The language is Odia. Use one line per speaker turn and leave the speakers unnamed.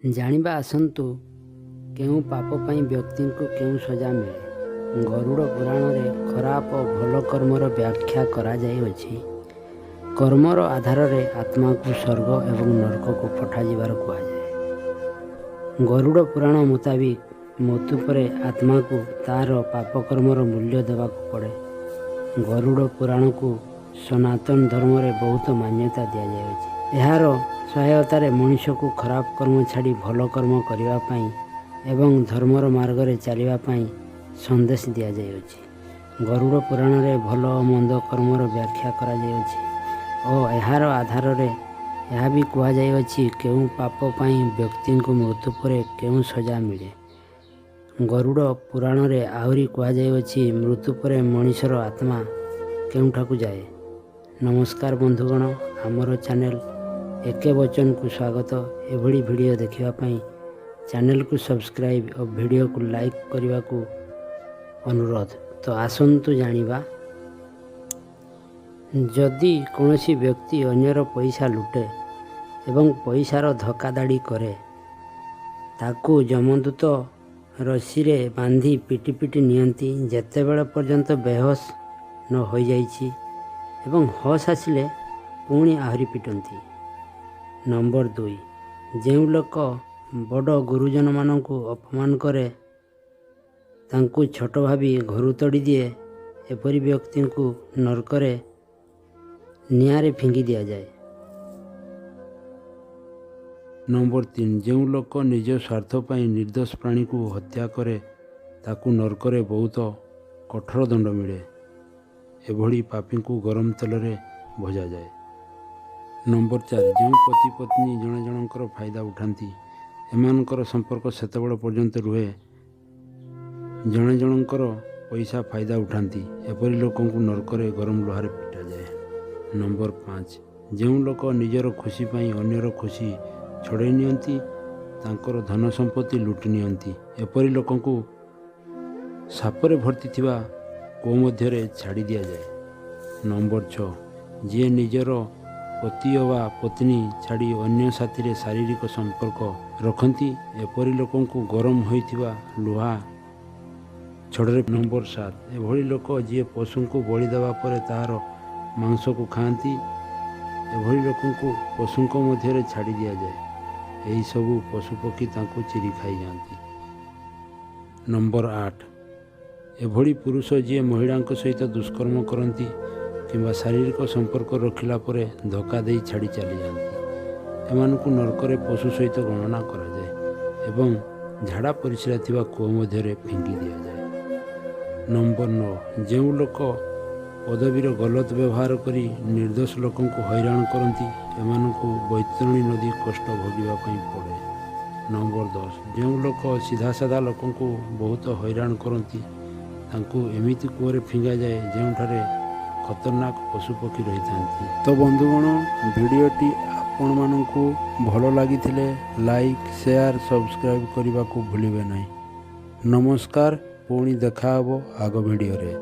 ଜାଣିବା ଆସନ୍ତୁ, କେଉଁ ପାପ ପାଇଁ ବ୍ୟକ୍ତିଙ୍କୁ କେଉଁ ସଜା ମିଳେ। ଗରୁଡ଼ ପୁରାଣରେ ଖରାପ ଓ ଭଲ କର୍ମର ବ୍ୟାଖ୍ୟା କରାଯାଇଅଛି। କର୍ମର ଆଧାରରେ ଆତ୍ମାକୁ ସ୍ୱର୍ଗ ଏବଂ ନର୍କକୁ ପଠାଯିବାର କୁହାଯାଏ। ଗରୁଡ଼ ପୁରାଣ ମୁତାବିକ ମୃତ୍ୟୁ ପରେ ଆତ୍ମାକୁ ତାର ପାପକର୍ମର ମୂଲ୍ୟ ଦେବାକୁ ପଡ଼େ। ଗରୁଡ଼ ପୁରାଣକୁ ସନାତନ ଧର୍ମରେ ବହୁତ ମାନ୍ୟତା ଦିଆଯାଇଅଛି। ଏହାର ସହାୟତାରେ ମଣିଷକୁ ଖରାପ କର୍ମ ଛାଡ଼ି ଭଲ କର୍ମ କରିବା ପାଇଁ ଏବଂ ଧର୍ମର ମାର୍ଗରେ ଚାଲିବା ପାଇଁ ସନ୍ଦେଶ ଦିଆଯାଇଅଛି। ଗରୁଡ଼ ପୁରାଣରେ ଭଲ ଓ ମନ୍ଦ କର୍ମର ବ୍ୟାଖ୍ୟା କରାଯାଇଅଛି ଓ ଏହାର ଆଧାରରେ ଏହା ବି କୁହାଯାଇଅଛି, କେଉଁ ପାପ ପାଇଁ ବ୍ୟକ୍ତିଙ୍କୁ ମୃତ୍ୟୁ ପରେ କେଉଁ ସଜା ମିଳେ। ଗରୁଡ଼ ପୁରାଣରେ ଆହୁରି କୁହାଯାଇଅଛି, ମୃତ୍ୟୁ ପରେ ମଣିଷର ଆତ୍ମା କେଉଁଠାକୁ ଯାଏ। ନମସ୍କାର ବନ୍ଧୁଗଣ, ଆମର ଚ୍ୟାନେଲ ଏକେ ବଚନକୁ ସ୍ୱାଗତ। ଏଭଳି ଭିଡ଼ିଓ ଦେଖିବା ପାଇଁ ଚ୍ୟାନେଲକୁ ସବସ୍କ୍ରାଇବ୍ ଓ ଭିଡ଼ିଓକୁ ଲାଇକ୍ କରିବାକୁ ଅନୁରୋଧ। ତ ଆସନ୍ତୁ ଜାଣିବା। ଯଦି କୌଣସି ବ୍ୟକ୍ତି ଅନ୍ୟର ପଇସା ଲୁଟେ ଏବଂ ପଇସାର ଧୋକାଧାଡ଼ି କରେ, ତାକୁ ଯମଦୂତ ରସିରେ ବାନ୍ଧି ପିଟି ପିଟି ନିଅନ୍ତି, ଯେତେବେଳେ ପର୍ଯ୍ୟନ୍ତ ବେହୋସ ନ ହୋଇଯାଇଛି ଏବଂ ହୋସ୍ ଆସିଲେ ପୁଣି ଆହୁରି ପିଟନ୍ତି। ନମ୍ବର 2, ଯେଉଁ ଲୋକ ବଡ଼ ଗୁରୁଜନମାନଙ୍କୁ ଅପମାନ କରେ, ତାଙ୍କୁ ଛୋଟ ଭାବି ଘରୁ ତଡ଼ି ଦିଏ, ଏପରି ବ୍ୟକ୍ତିଙ୍କୁ ନର୍କରେ ନିଆଁରେ ଫିଙ୍ଗି ଦିଆଯାଏ।
ନମ୍ବର 3, ଯେଉଁ ଲୋକ ନିଜ ସ୍ୱାର୍ଥ ପାଇଁ ନିର୍ଦ୍ଦୋଷ ପ୍ରାଣୀକୁ ହତ୍ୟା କରେ, ତାକୁ ନର୍କରେ ବହୁତ କଠୋର ଦଣ୍ଡ ମିଳେ। ଏଭଳି ପାପୀଙ୍କୁ ଗରମ ତେଲରେ ଭଜାଯାଏ। ନମ୍ବର 4, ଯେଉଁ ପତି ପତ୍ନୀ ଜଣେ ଜଣଙ୍କର ଫାଇଦା ଉଠାନ୍ତି, ଏମାନଙ୍କର ସମ୍ପର୍କ ସେତେବେଳେ ପର୍ଯ୍ୟନ୍ତ ରୁହେ, ଜଣେ ଜଣଙ୍କର ପଇସା ଫାଇଦା ଉଠାନ୍ତି, ଏପରି ଲୋକଙ୍କୁ ନର୍କରେ ଗରମ ଲୁହାରେ ପିଟାଯାଏ। ନମ୍ବର 5, ଯେଉଁ ଲୋକ ନିଜର ଖୁସି ପାଇଁ ଅନ୍ୟର ଖୁସି ଛଡ଼େଇ ନିଅନ୍ତି, ତାଙ୍କର ଧନ ସମ୍ପତ୍ତି ଲୁଟି ନିଅନ୍ତି, ଏପରି ଲୋକଙ୍କୁ ସାପରେ ଭର୍ତ୍ତି ଥିବା କୂଅ ମଧ୍ୟରେ ଛାଡ଼ି ଦିଆଯାଏ। ନମ୍ବର 6, ଯିଏ ନିଜର ପତି ଅବା ପତ୍ନୀ ଛାଡ଼ି ଅନ୍ୟ ସାଥିରେ ଶାରୀରିକ ସମ୍ପର୍କ ରଖନ୍ତି, ଏପରି ଲୋକଙ୍କୁ ଗରମ ହୋଇଥିବା ଲୁହା ଛଡ଼ରେ। ନମ୍ବର 7, ଏଭଳି ଲୋକ ଯିଏ ପଶୁଙ୍କୁ ବଳି ଦେବା ପରେ ତାହାର ମାଂସକୁ ଖାଆନ୍ତି, ଏଭଳି ଲୋକଙ୍କୁ ପଶୁଙ୍କ ମଧ୍ୟରେ ଛାଡ଼ି ଦିଆଯାଏ। ଏହିସବୁ ପଶୁପକ୍ଷୀ ତାଙ୍କୁ ଚିରି ଖାଇଯାଆନ୍ତି। ନମ୍ବର 8, ଏଭଳି ପୁରୁଷ ଯିଏ ମହିଳାଙ୍କ ସହିତ ଦୁଷ୍କର୍ମ କରନ୍ତି କିମ୍ବା ଶାରୀରିକ ସମ୍ପର୍କ ରଖିଲା ପରେ ଧୋକା ଦେଇ ଛାଡ଼ି ଚାଲିଯାଆନ୍ତି, ଏମାନଙ୍କୁ ନର୍କରେ ପଶୁ ସହିତ ଗଣନା କରାଯାଏ ଏବଂ ଝାଡ଼ା ପରିସ୍ରା ଥିବା କୂଅ ମଧ୍ୟରେ ଫିଙ୍ଗି ଦିଆଯାଏ। ନମ୍ବର 9, ଯେଉଁ ଲୋକ ପଦବୀର ଗଲତ ବ୍ୟବହାର କରି ନିର୍ଦ୍ଦୋଷ ଲୋକଙ୍କୁ ହଇରାଣ କରନ୍ତି, ଏମାନଙ୍କୁ ବୈତରଣୀ ନଦୀ କଷ୍ଟ ଭୋଗିବା ପାଇଁ ପଡ଼େ। ନମ୍ବର 10, ଯେଉଁ ଲୋକ ସିଧାସାଧା ଲୋକଙ୍କୁ ବହୁତ ହଇରାଣ କରନ୍ତି, ତାଙ୍କୁ ଏମିତି କୂଅରେ ଫିଙ୍ଗାଯାଏ ଯେଉଁଠାରେ ଖତରନାକ ପଶୁପକ୍ଷୀ ରହିଥାନ୍ତି।
ତ ବନ୍ଧୁଗଣ, ଭିଡ଼ିଓଟି ଆପଣମାନଙ୍କୁ ଭଲ ଲାଗିଥିଲେ ଲାଇକ୍, ସେୟାର, ସବସ୍କ୍ରାଇବ୍ କରିବାକୁ ଭୁଲିବେ ନାହିଁ। ନମସ୍କାର, ପୁଣି ଦେଖାହେବ ଆଗ ଭିଡ଼ିଓରେ।